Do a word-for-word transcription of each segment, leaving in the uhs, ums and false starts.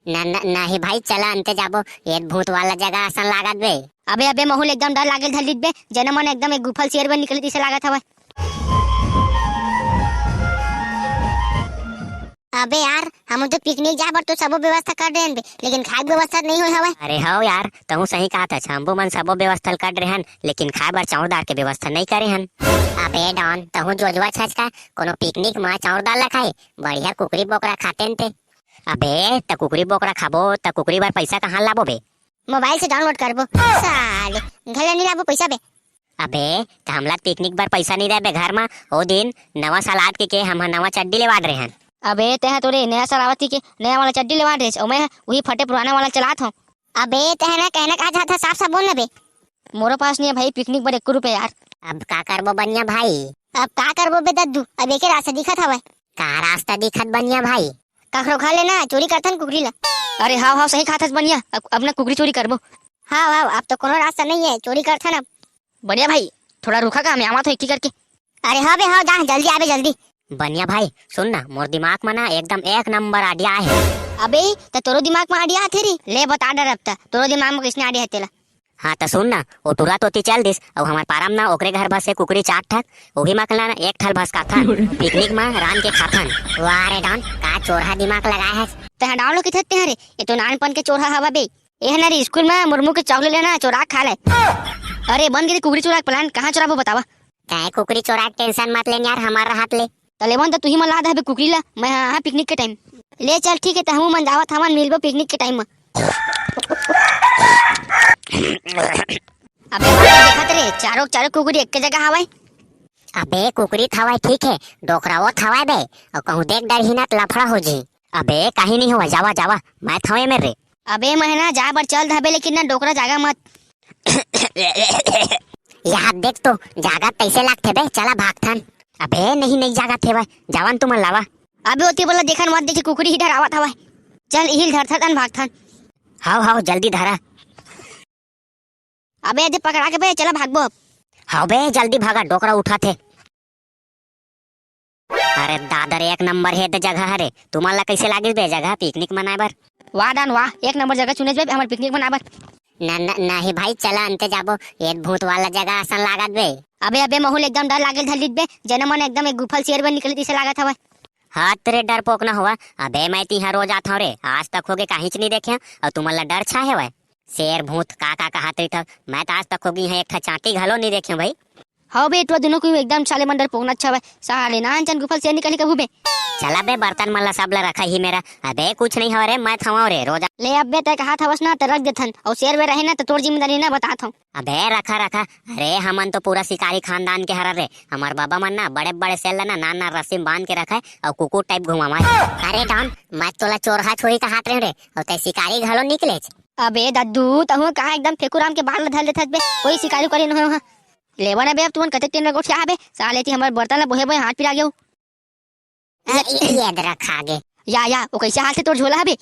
न, न, नहीं भाई, चला अंते जाबो, ये भूत वाला जगह असन लागत बे। अबे, अबे, महूँ ल एकदम डर लागेल धर लीत बे, जेना मन एकदम एक गुफल शेर बन निकले जैसे लागत हवय। अबे यार, हम तो पिकनिक जाए बर तो सबो व्यवस्था कर डरे हन बे, लेकिन खाए के व्यवस्था नहीं होय हवय। अरे हव यार, तहूँ सही कहत हस, हमू मन सबो व्यवस्था ल कर डरे हन, लेकिन खाए बर चाउर दाल के व्यवस्था नहीं करे हन। अबे डॉन, तहूँ जोजवा छस का, कोनो पिकनिक म चाउर दाल ल खाए, बढ़िया कुकरी बोकरा खातेन ते। अबे, त कुकरी बोकरा खाबो, त कुकरी बर पैसा कहाँ लाबो बे? मोबाइल से डाउनलोड करबो। साले, घर ले नहीं लाबो पैसा बे। अबे, त हमला पिकनिक बर पैसा नहीं दे बे घर म। ओ दिन नवा साल आत के, के हम ह नवा चड्डी लेवा डरे हन। अबे, तेहा तोरे नया साल आवत के नया वाला चड्डी लेवा डरे हस, अउ मैं ह उही फटे पुराना वाला चलात हूँ। अबे, तेहा ना कहना कहा चाहत हस, साफ साफ बोल ना बे। मोरो पास नहीं है भाई, पिकनिक बर एको रुपया यार। अब का करबो बनिया भाई? अब का करबो बे दद्दू, अब एके रास्ता दिखत हवय। का रास्ता दिखत बनिया भाई? कखरो घर ले ना चोरी करथन कुकरी ला। अरे हाव हाव, सही खाथस बनिया, अब, अब ना कुकरी चोरी करबो। हाव हाव, अब तो कोनो रास्ता नहीं है, चोरी करथन अब। बनिया भाई, थोड़ा रुका का, मैं आवत हूँ एक एक करके। अरे हाँ बे, हाँ, जा, जल्दी आबे, जल्दी। बनिया भाई, सुन ना, मोर दिमाग में ना एकदम एक नंबर आइडिया आहे। अबे, त तोरो दिमाग में आइडिया आथे रे? ले बता डर अब त, तोरो दिमाग में किसने आइडिया है तेला? हाँ, त सुन ना, वो टुरा तोती चल दिस, अउ हमार पारम ना ओकरे घर भसे कुकरी चार ठक, ओही मकला ना एक ठल भस खाथन, पिकनिक में रान के खाथन। वाह रे डॉन, का चोरहा दिमाग लगाए है। तेहा डाउन लो किथे तेहा रे, ये तो नानपन के चोरहा हवा बे। ए हना रे, स्कूल में मुर्मू के चॉकलेट लेना, चोरा के खा ले। अरे, बन गे रे कुकरी चोरा के प्लान, कहाँ चोराबो बतावा? तैं कुकरी चोरा के टेंशन मत लेन यार, हमार हाथ ले। त लेवन त तुही मन ला दे हबे कुकरी ला, मैं हाँ, हाँ, पिकनिक के टाइम। ले चल, ठीक है, त हमू मन जावत हवन, मिलबो पिकनिक के टाइम में। अबे, देखत रे, चारों, चारों कुकरी एक के जगह हवय। अबे, कुकरी थवय, ठीक है, डोकराओ थवय बे, अउ कहूँ देख डरही ना त लफड़ा हो जी। अबे, काही नहीं हुआ, जावा, जावा, मैं थवे मेर रे। अबे, मैं ना जाए बर चल धबे, लेकिन ना डोकरा जागा मत। यार देख तो, जागा तैसे लागथे बे, चला भागथन। अबे, नहीं, नहीं जागा थे बे, जावन तुमन लावा। अबे, ओती बोला देखन मत, देखी कुकरी ही डरावत हवय। चल, इहिल धरथन भागथन। हाव, हाव, जल्दी धरा। अबे, एदे पकड़ा के बे, चला भागबो अब। हाव बे, जल्दी भागा, डोकरा उठाथे। अरे दादा रे, एक नंबर हे त जगह हरे। तुमन ला कैसे लागिस बे जगह पिकनिक मनाए बर? वाह डॉन वाह, एक नंबर जगह चुनेस बे हमर पिकनिक मनाए बर। न, न, नहीं भाई, चला अंते जाबो, ये भूत वाला जगह असन लागत बे। अबे, अबे, महूँ ल एकदम डर लागेल धर लीत बे, जेना मन एकदम एक गुफल शेर बन निकले जैसे लागत हवय। हत रे डरपोक न होवा, अबे मैं तिहा रोज आथव रे, आज तक होगे काहीच नहीं देखे, अउ तुमन ला डर छा हेवय। शेर भूत का का कहत रहिथव, मैं त आज तक होगे इहाँ एक ठा चांटी घलो नहीं देखे भाई। हव बे, एटवा दुनों कोई एकदम साले मन डरपोक न अच्छा हवय, साले नान चन गुफल शेर निकली कभू बे। चला बे, बर्तन मन ला सब ला रखा ही मेरा, अबे कुछ नहीं हव रे, मैं थवव रे, रोज। ले अबे, तय कहत हवस ना त रख देथन, अउ शेर बे रहे ना त तोर जिम्मेदारी ना बतात हव। अबे रखा, रखा। अरे हमन तो पूरा शिकारी खानदान के हरन रे। हमार बाबा मन ना बड़े-बड़े शेर ला ना नान-नान रस्सी में बांध के रखे अउ कुकुर टाइप घुमावय। अरे डॉन, मैं तोला चोरहा छोरी कहात रहेंव रे, अउ तैं शिकारी घलो निकलेच। अबे दद्दू, तहूँ कहाँ एकदम फेकू राम के बाल ला धर लेथस बे, कोई शिकारी उकारी नोहे वहाँ। लेवा ना बे, अब तुमन कतेक टेम ला गोठिया हबे, साले ती हमार बर्तन ला बोहे बोहे हाथ पिरा गेहू। ये, ये, ये अदरक खा गे। या, या, ओ कैसे हाल से तोर झोला हबे?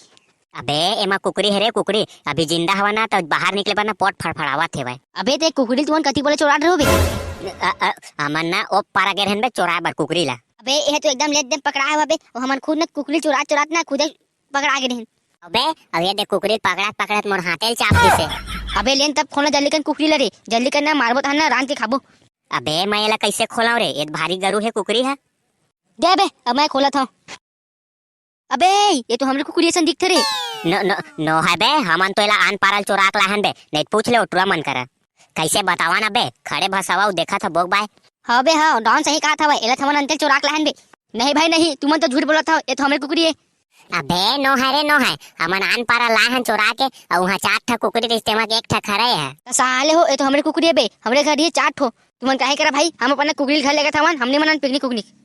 अबे, एमा कुकरी हे रे, कुकरी। अभी जिंदा हवा ना, त बाहर निकले बर ना पोट फड़फड़ावत हेवय। अबे, ते कुकरी तुमन कति बोले चोरात रहो बे? अ, अ, हमन ना ओ पारा गे रहन बे चोराए बर कुकरी ला। अबे, ये तो एकदम लेत दे पकड़ा हवा बे। ओ हमन खुद ना कुकरी चोरात चोरात ना खुदे पकड़ा गे रहन। अबे, अब ये देख कुकरी पकड़त पकड़त मोर हाथे ल चाप दिसे। अबे, लेन तब खोलना जल्दी कन कुकरी ला रे। जल्दी कन ना मारबो तहन ना रांध के खाबो। अबे, मैं एला कैसे खोलव रे? ये भारी गरू हे कुकरी ह। दे बे, अब मैं खोलत हव। अबे, ये तो हमरे कुकरी असन दिखथे रे। नो, नो, नो है बे, हमन तो एला आन पारल चोरा के लाहन बे, नहीं पूछ ले ओ टुरा मन करा। कैसे बतावा ना बे, खड़े भसवा उ देखत ह बोक बाय। हाँ बे, हाँ, डॉन सही कहत हवय, एला थमन अंते चोरा के लाहन बे। नहीं भाई नहीं, तुमन तो झूठ बोलत हव, ये तो हमरे कुकरी हे। अबे, नो है रे, नो है, हमन आन पारल लाहन चोरा के, अउ उहाँ चार ठा कुकरी रिश्ते म एक ठा खरे है। त साले हो, ये तो हमरे कुकरी हे बे, हमरे घर ये चार ठो। तुमन काहे करा भाई, हम अपन कुकरी ल घर लेगत हवन, हमने मनन पिकनिक उकनिक।